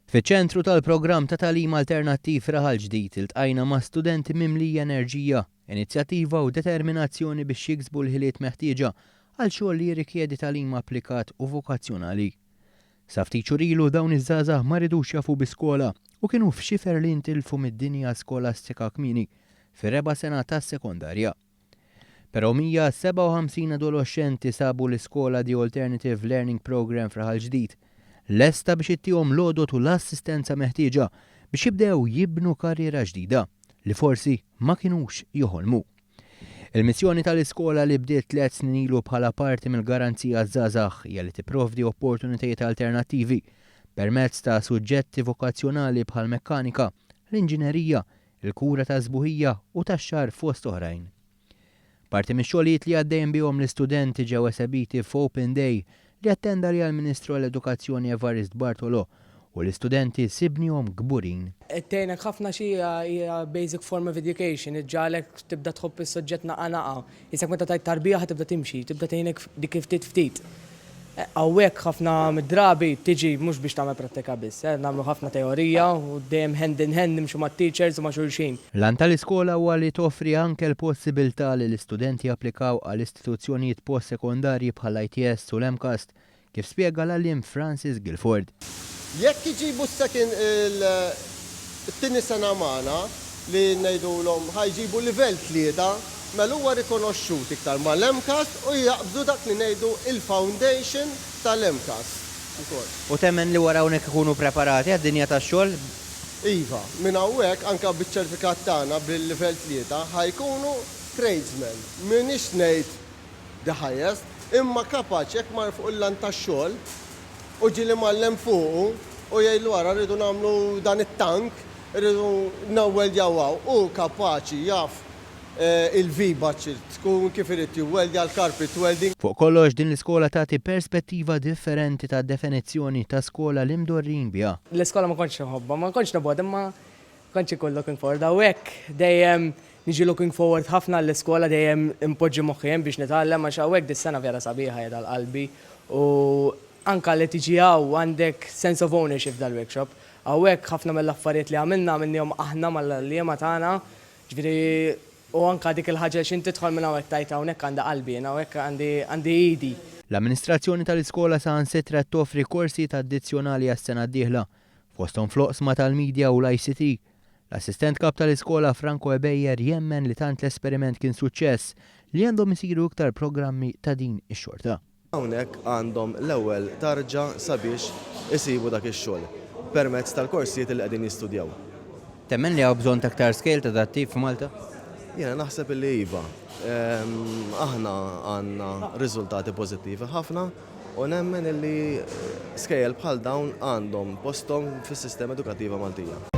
Fiċ-ċentru tal-programm ta' tagħlim alternattiv Raħal Ġdid iltqajna ma' studenti mimlija enerġija, inizjattiva u determinazzjoni biex jiksbu l-ħiliet meħtieġa għal xogħol li jirrikjedi tagħlim applikat u vokazzjonali. Sa ftit xhur ilu dawn iż-żgħażagħ ma ridux jafu bi skola u kienu f'xifer li jintilfu mid-dinja skolastika kmieni fir-reba' sena tas-sekondarja. Però 157 adoloxxenti sabu l-iskola The Alternative Learning Programme f'Raħal Ġdid lesta biex ittihom l-għodod u l-assistenza meħtieġa biex jibdew jibnu karriera ġdida li forsi ma kinux joħolmu. Il-missjoni tal-iskola li bdiet tliet snin ilu bħala parti mill-Garanzija Żgħażagħ hija li tipprovdi opportunitajiet alternattivi permezz ta' suġġetti vokazzjonali bħall-mekkanika, l-inġinerija, il-kura tas-sbuħija u tax-xagħar fost oħrajn. Parti mix-xogħlijiet li għaddejjin bihom l-istudenti ġew esebiti f'Open Day li attenda għaliha l-Ministru għall-Edukazzjoni Evarist Bartolo u l-istudenti sibnihom kburin. Tgħinek ħafna xi hija basic form of education, iġġagħlek tibda tħobb is-suġġett naqa' naqa'. Qisek meta tgħid tarbija ħa tibda timxi, tibda tgħinek dik ftit ftit. Hawnhekk ħafna mid-drabi tiġi mhux biex tagħmel prattika biss, eh, nagħmlu ħafna teorija u dejjem hand in hand nimxu mat-teachers u ma' xulxin. L-għan tal-iskola huwa li toffri anke l-possibilità li l-istudenti japplikaw għal istituzzjonijiet post-sekondarji bħall-ITS u l-MCAST kif spjega l-għalliem Francis Guilford. Jekk iġibu s-second it-tieni sena magħna li ngħidulhom ħa jġibu livell tlieta, mela huwa rikonoxxut iktar mal-MCAST u jaqbżu dak li ngħidu il-foundation tal-MCAST ukoll. U temmen li wara hawnhekk ikunu preparati għad-dinja tax-xogħol? Iva, minn hawnhekk anke biċ-ċertifikat tagħna bil-livell tlieta ħa jkunu tradesmen. M'iniex ngħid the highest, imma kapaċi jekk mar fuq il-lant tax-xogħol u ġie l-imgħallem fuqu u jgħidlu ara rridu nagħmlu dan it-tank, irridu newweldjaw hawn, hu kapaċi jaf il-viba x'trid tkun, kif irid jiwweldja, l-carpet welding. Fuq kollox din l-iskola tagħti perspettiva differenti tad-definizzjoni ta' skola li mdorrijin biha. L-iskola ma kontx inħobbha, ma kontx nobgħodha imma Kontx inkun looking forward hawnhekk dejjem niġi looking forward ħafna għall-iskola dejjem inpoġġi moħħi hemm biex nitgħallem għax hawnhekk dis-sena vera sabiħa qiegħda għal qalbi u anke li tiġi hawn għandek sense of ownership f'dal-workshop. Hawnhekk ħafna mill-affarijiet li għamilna għamilniehom aħna mal-għalliema tagħna, ġifieri u anke dik il-ħaġa li x'int tidħol minn hawnhekk tgħid hawnhekk għandi qalbi jien, hawnhekk għandi għandi idi. L-amministrazzjoni tal-iskola saħansitra qed toffri korsijiet addizzjonali għas-sena d-dieħla Fosthom fl-oqsma tal-media u l-ICT. L-Assistent Kap tal-Iskola Franco Ebejer jemmen li tant l-esperiment kien suċċess li għandhom isiru iktar programmi ta' din ix-xorta. Hawnhekk għandhom l-ewwel tarġa sabiex isibu dak ix-xogħol permezz tal-korsijiet li qegħdin jistudjaw. Temmen li hawn bżonn ta' aktar skejjel ta' dat-tip f'Malta? Jiena naħseb illi iva. Aħna għandna riżultati pożittivi ħafna U nemmen illi skejjel bħal dawn għandhom posthom fis-sistema edukattiva Maltija.